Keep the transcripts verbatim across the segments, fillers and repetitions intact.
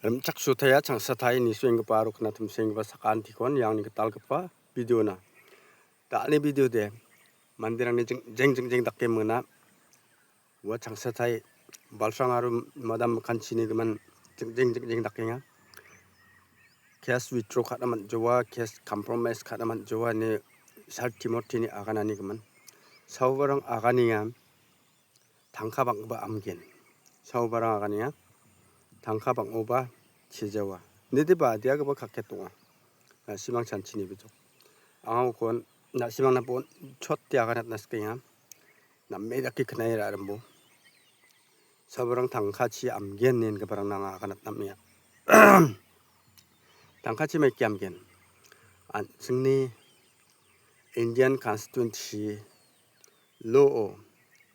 Rimchaksotaia changsatai nisoenggipa aro knatimsoenggipa sakantikon iangni gitalgipa videona. Da·alni videode manderangni jing-, jeng jing jeng dake mona. Ua changsatai Balsrang aro Madam Mikkanchini gimin jing jing jing jeng dakenga. Case withdraw ka·na man·joa, case compromise ka·na man·joa ine Sir Timothy-ni aganani gimin. Saobarang aganenga tangka bang·gipa amgen. Saobarang aganenga tangka bang·oba chejawa. Nideba adiagipa kaket ong·a. Na·simang chanchini bijok. Anga ukon na·simangna bon chotte aganatna sikenga. Name dake knae ra·rimbo. Saobarang tangkachi amgen ine ingiparangna anga aganatna am·enga. Tangkachi maike amgen. An·chingni Indian Constituency law-o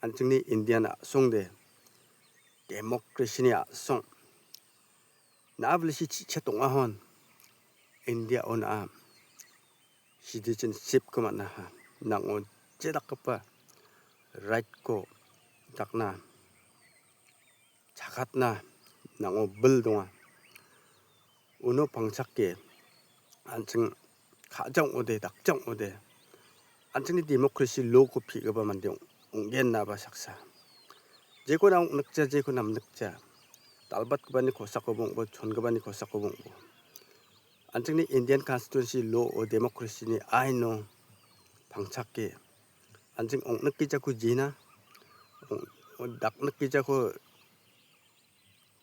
an·chingni Indian a·songde democracy-ni a·song. Na·a bilsi chi-, chet ong·ahon India-o na·a citizenship-ko man·aha. Nang·o jedakgipa right-ko dakna, chakatna nang·o bil donga. Uno pangchake an·ching ka·ja ong·ode, dakja ong·ode, an·chingni democracy law-ko pi·gipa mande ong-, ong·genaba saksa. Jeko na ong·nikja, jeko namnikja, dal·batgipani kosakoba ong·bo, chongipani kosakoba ong·bo. An·chingni Indian Constituency law-o democracy-ni aino pangchake an·ching ong·nikgijako jena, ong-, daknikgijako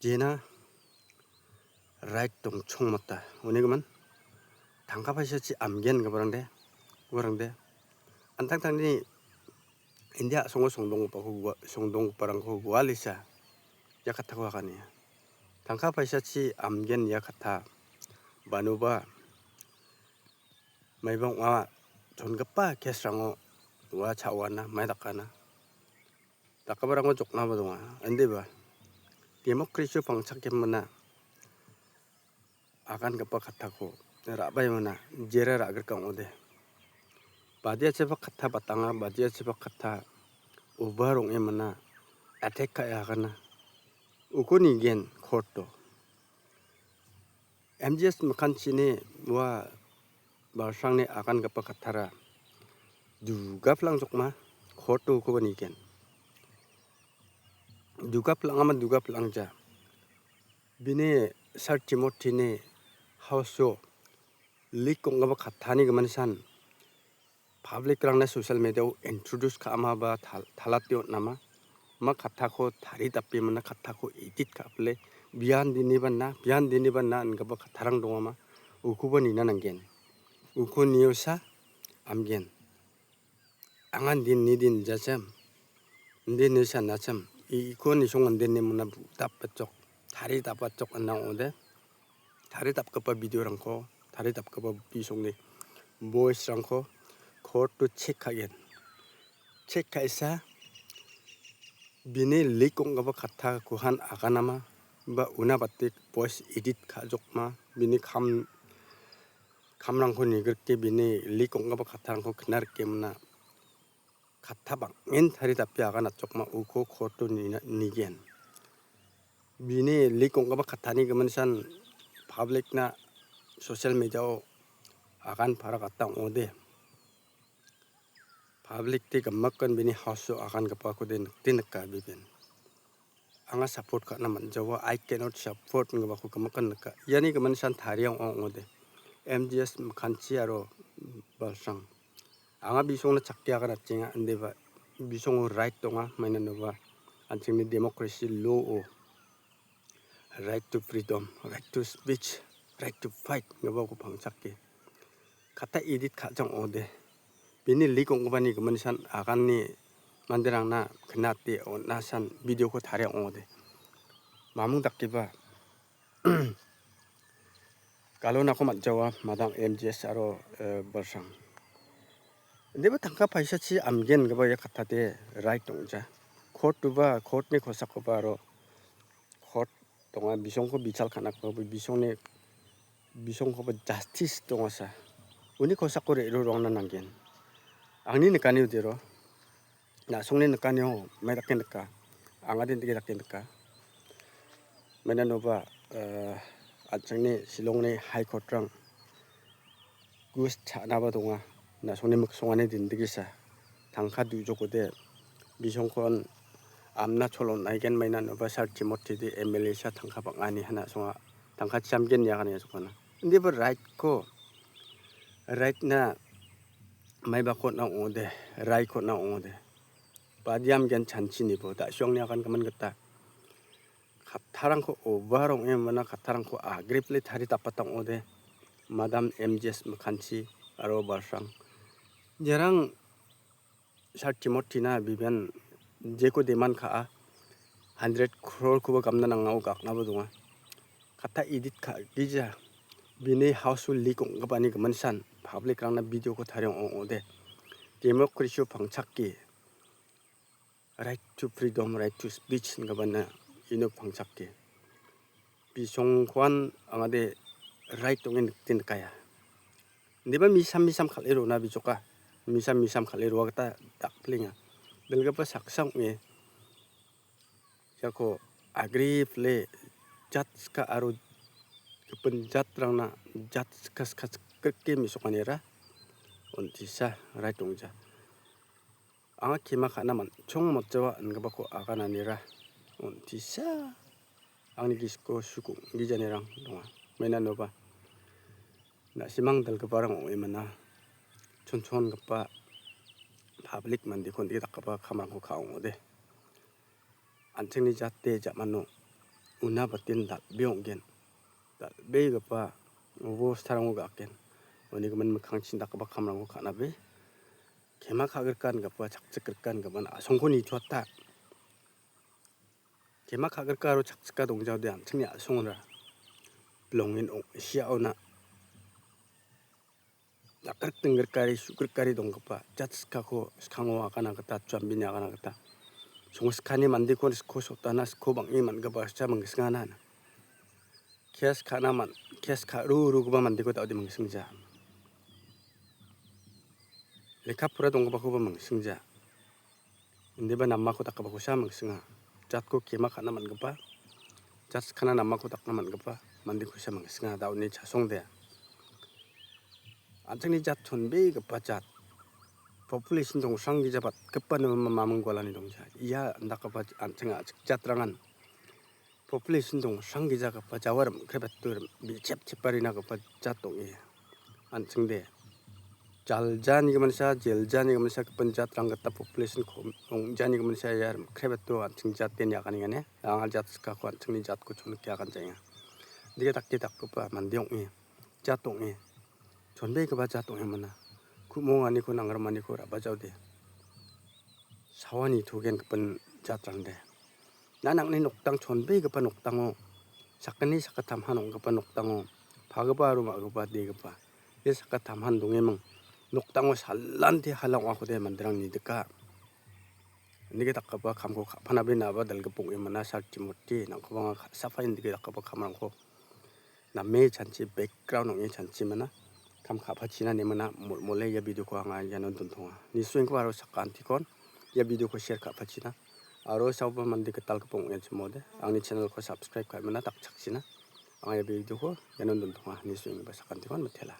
jena right dongchongmota. Unigimin tangka paisachi amgen giparangde, uarangde. An·tangtangni India a·songo songdonggipako gua-, songdonggiparangko gualisa ia kattako agania. Tangka paisachi amgen ia katta banoba maiba ong·a, chongipa case-rango ua cha·oana, mai dakana. Dakgiparango joknaba donga. Indiba democracy-o pangchakemana agangipa kattako ra·baimana jera ra·grika ong·ode. Badiachiba katta batanga, badiachiba katta over ong·emana attack ka·e agana. Uko nigen court-o. M G S Mikkanchini ua Balsrangni agangipa kattara dugaplangchokma court-o ukoba nigen. Dugaplangama dugaplangja. Bini Sir Timothy-ni house-o leak ong·gipa kattani giminsan public-rangna social media-o introduce ka·ama ba tal-, talate on·ama, ma kattako taridape mana kattako edit ka·pile, bian diniba na, bian diniba na ingipa kattarang dongama, ukoba nina nanggen. Uko niosa amgen. Angan din ni din jachim, din ni sanachim, i-, iko nisong andin ni mona bu-, dap pachok, tari dap pachok anang ode. Tari dapgipa video-rangko, tari dapgipa bisongni voice-rangko court-o check ka·gen. Check ka·esa bini leak ong·gipa katta kohan aganama ba una bate voice edit ka·jokma bini kam, kamrangko nigrike bini leak ong·gipa kattarangko kna rike mona. Katta bang·en taridape aganatchokma uko court-o nina-, nigen. Bini leak ong·gipa kattani giminsan public-na social media-o agan para gata ong·ode. Public-de gimikan bini house-o agangipakode nikde nika biben. Anga support ka·na man·jawa, I cannot support inggipako gimikan nika. Iani giminsan tariang ong·ode. M G S Mikkanchi aro Balsrang. Anga bisongna chakki aganatchenga, indiba bisongo right donga, mainanoba an·chingni democracy law-o right to freedom, right to speech, right to fight inggipako pangchake. Katta edit ka·jang ong·ode. Bini leak ong·gipani giminsan aganni manderangna knate on·asan video-ko taria ong·ode. Mamung dakeba galonako man·jawa madang M G S aro, eh, Balsrang. Indiba tangka paisachi amgen gipa ia kattate right ong·ja. Court-oba, court-ni kosakoba aro court donga, bisongko bichal ka·nakoba, bisongni, bisongkoba justice dongasa. Uni kosako re·rurangna nanggen. Angni nikani udero, na·songni nikanio mai dake nika, anga den dake dake nika. Mainanoba, eh, An·chingni Shillongni High Court-rang gus cha·naba donga. Na·songni miksongani dindegisa tangka du·jokode bisongkon amna cholon aigen mainan oba Sir Timothy de M L A sa tangka bang·ani hana songa tangka chamgen niagani sokana. Indiba right-ko, right-na maiba court-na ong·ode, right court-na ong·ode. Badiam gen chanchinibo da·suangni agan gimin gita kattarangko over ong·e mana kattarangko agripli tari dapatang ong·ode. Madam M J S Mukherjee aro balsrang. Jerang Sir Timothy-na bibian jeko demand ka·a, hundred crore-koba gamna nangao gaknaba donga. Katta edit ka·gija, bini house-o leak ong·gipani giminsan public-rangna video-ko tariong ong·ode. Democracy-o pangchake, right to freedom, right to speech ingipana ino pangchake. Bisongkoan angade right ong·e niktin nikaya. Indiba misam misam kal·e rona bijoka. Misam misam kal·e roa gita dakplenga. Dilgipa saksa ong·e iako agripli jatska aro gipin jatrangna jatska ska skrike mesokanira on·tisa right ong·ja. Anga kema ka·na man·chong matjawa ingipako agananira on·tisa angni gisiko sukong gijanirang donga. Mainanoba na·simang dalgiparang ong·e mana chonchongipa public mandeko on·e dakgipa kamrangko ka·ong·ode. An·chingni jate ja·mano una batin dal·bee ong·gen. Dal·begipa obostarango ga·aken. Uni gimin mikkangchin dakgipa kamrangko ka·nabe kema ka·grika ingipa, chakchik grika ingipa asongko nitoata. Kema ka·grika aro chakchika dongjaode an·chingni a·songra bilongen ong·siaona dakgrikdinggrikari, su·grikari donggipa jatskako skango agana gita, jambini agana gita, songskani mandeko sko sotana, sko bang·e man·gipa saksa mingsingana. Kes ka·na man-, kes ka·ro rogipa mandeko da·ode mingsingja. Lekka pora donggipakoba mingsingja. Indiba namako dakgipakosa mingsinga. Jatko kema ka·na man·gipa, jat skana namako dakna man·gipa mandekosa mingsinga, da·ode chasongde. An·chingni jat chonbegipa jat. Population dongsranggija batgipa nima maming golani dongja. Ia indakgipa an·ching a·chik jatrangan population dongsranggijagipa jawar rim·krebeto rim-, bi·chep cheparinagipa jat ong·e. An·chingde jaljani giminsa, jeljani giminsa gipin jatrang gita population kom-, ong·jani giminsa ia rim·krebeto an·ching jateni aganengane. Anga jat skako an·chingni jatko chonike aganjaenga. Dike dake dakgipa mande ong·e, jat ong·e, chonbegipa jat ong·e mana. Ku·monganiko nangrimaniko ra·bajaode. Sawani togen gipin jatrangde. Na nang·ni noktang chonbegipa noktango sakgni sakgittamhan ong·gipa noktango pagipa aro ma·gipa degipa. Ia sakgittamhan dongeming noktango salante hala ong·akode manderang nidika. Indike dakgipa kamko ka·panabe naba dalgipa ong·e mana Sir Timothy nangkoba anga ka·sapae indike dakgipa kamrangko name chanchi background ong·e chanchi mana kam ka·pachina nemana mol-, mole ia video-ko anga iano dontonga. Nisuenggipa aro sakantikon ia video-ko share ka·pachina. Aro saoba mande gitalgipa ong·e chimode angni channel-ko subscribe ka·emana dakchakchina. Anga ia video-ko iano dontonga. Nisuenggipa sakantikon mitela.